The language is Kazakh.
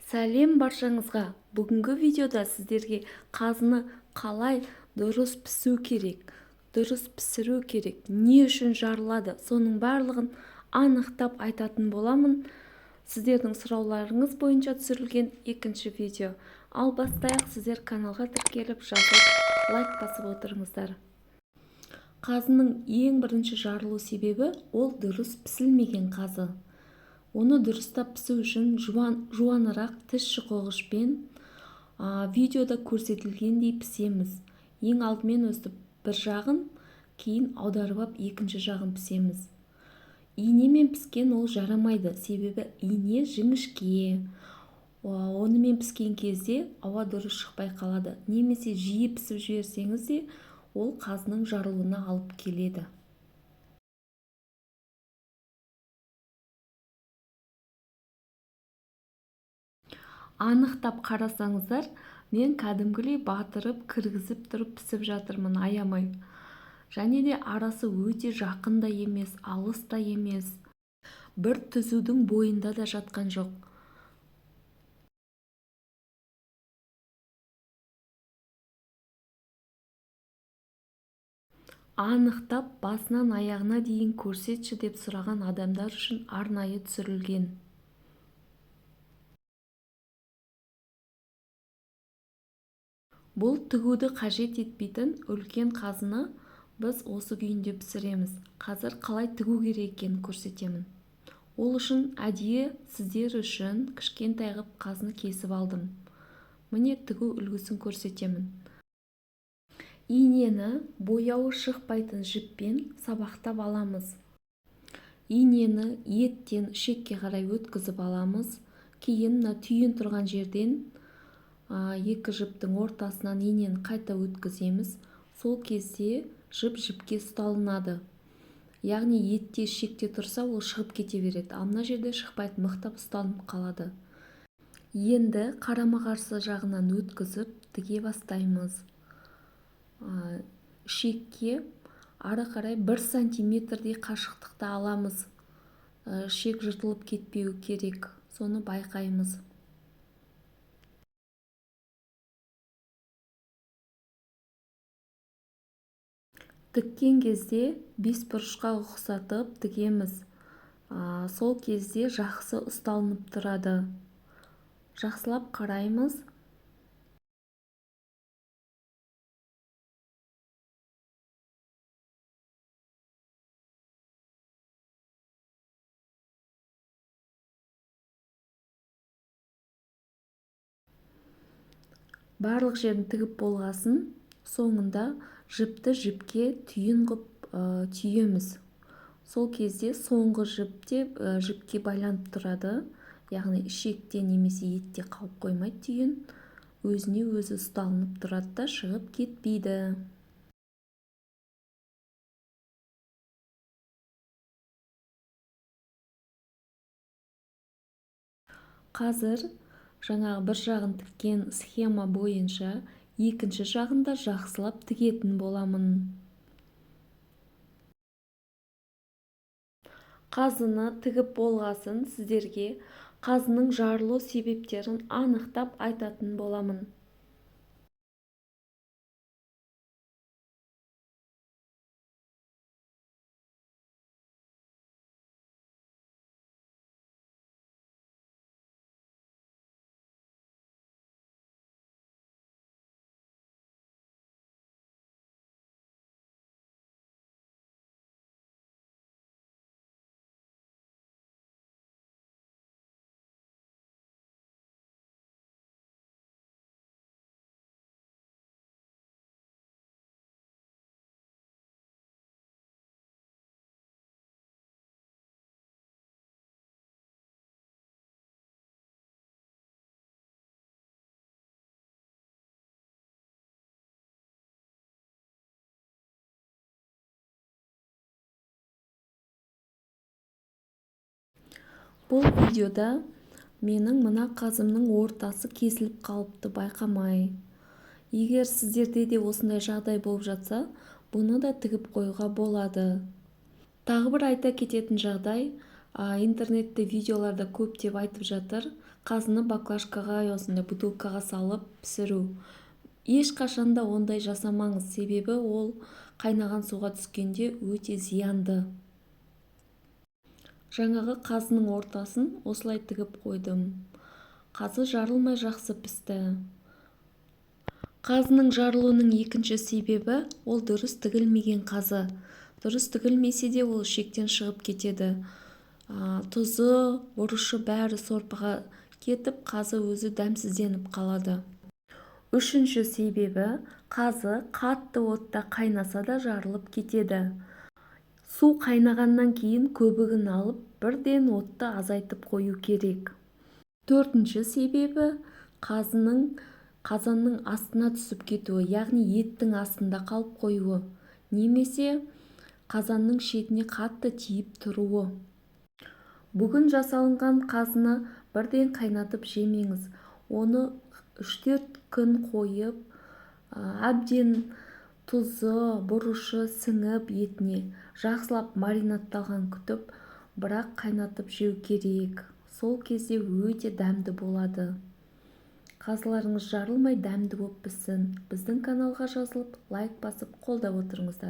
Сәлем баршаңызға! Бүгінгі видеода сіздерге қазыны қалай дұрыс пісу керек, дұрыс пісіру керек, не үшін жарылады, соның барлығын анықтап айтатын боламын. Сіздердің сұрауларыңыз бойынша түсірілген екінші видео. Ал бастайық, сіздер каналға тіркеліп, жазылып, лайк басып отырыңыздар. Қазының ең бірінші жарылу себебі ол дұрыс пісілмеген қазы. Оны дұрыстап пісу үшін жуанырақ тіс шұқығышпен видеода көрсетілгендей пісеміз. Ең алдымен өстіп бір жағын, кейін аударып ап екінші жағын пісеміз. Инемен піскен ол жарамайды, себебі ине жіңішке. Онымен піскен кезде ауа дұрыс шықпай қалады. Немесе жиі пісіп жіберсеңіз де, ол қазының жарылуына алып келеді. Анықтап қарасаңыздар, мен кәдімгідей батырып, кіргізіп тұрып пісіп жатырмын аямай. Және де арасы өте жақын да емес, алыс та емес. Бір түзудің бойында да жатқан жоқ. Анықтап басынан аяғына дейін көрсетші деп сұраған адамдар үшін арнайы түсірілген. Бұл тігуді қажет етпейтін үлкен қазыны біз осы күйінде пісіреміз. Қазір қалай тігу керек екенін көрсетемін. Ол үшін әдейі сіздер үшін кішкентай қып қазыны кесіп алдым. Міне тігу үлгісін көрсетемін. Инені бояуы шықпайтын жіппен сабақтап аламыз. Инені еттен ішекке қарай өткізіп аламыз. Кейін мына түйін тұрған жерден екі жіптің ортасынан инені қайта өткіземіз. Сол кезде жіп жіпке ұсталынады. Яғни етте ішекте тұрса, ол шығып кете береді. Ал мына жерде шықпайды, мықтап ұсталынып қалады. Енді қарама-қарсы жағынан өткізіп тіге бастаймыз. Ішекке ары қарай 1 сантиметрдей қашықтықта аламыз. Ішек жыртылып кетпеуі керек, соны байқаймыз. Тіккен кезде бес бұрышқа ұқсатып тігеміз. Сол кезде жақсы ұсталынып тұрады. Жақсылап қараймыз. Барлық жерін тігіп болғасын, соңында жіпті жіпке түйін қып түйеміз. Сол кезде соңғы жіп те жіпке байланып тұрады. Яғни ішекте немесе етте қалып қоймайды түйін. Өзіне өзі ұсталынып тұрады да шығып кетпейді. Қазір жаңағы бір жағын тіккен схема бойынша екінші жағын да жақсылап тігетін боламын. Қазыны тігіп болғасын сіздерге қазының жарылу себептерін анықтап айтатын боламын. Бұл видеода менің мына қазымның ортасы кесіліп қалыпты байқамай. Егер сіздерде де осындай жағдай болып жатса, бұны да тігіп қоюға болады. Тағы бір айта кететін жағдай, интернетте видеоларда көптеп айтып жатыр. Қазыны баклажкаға, осындай бутылкаға салып пісіру. Ешқашан да ондай жасамаңыз, себебі ол қайнаған суға түскенде өте зиянды. Жаңағы қазының ортасын осылай тігіп қойдым. Қазы жарылмай жақсы пісті. Қазының жарылуының екінші себебі ол дұрыс тігілмеген қазы. Дұрыс тігілмесе де, ол ішектен шығып кетеді. Тұзы, бұрышы, бәрі сорпаға кетіп, қазы өзі дәмсізденіп қалады. Үшінші себебі, қазы қатты отта қайнаса да жарылып кетеді. Су қайнағаннан кейін көбігін алып, бірден отты азайтып қою керек. Төртінші себебі, қазының қазанның астына түсіп кетуі, яғни еттің астында қалып қоюы немесе қазанның шетіне қатты тиіп тұруы. Бүгін жасалынған қазыны бірден қайнатып жемеңіз. Оны 3-4 күн қойып, әбден тұзы, бұрышы сіңіп, етіне жақсылап маринадталған күтіп, бірақ қайнатып жеу керек. Сол кезде өте дәмді болады. Қазыларыңыз жарылмай, дәмді болып піссін. Біздің каналға жазылып, лайк басып, қолдап отырыңыздар.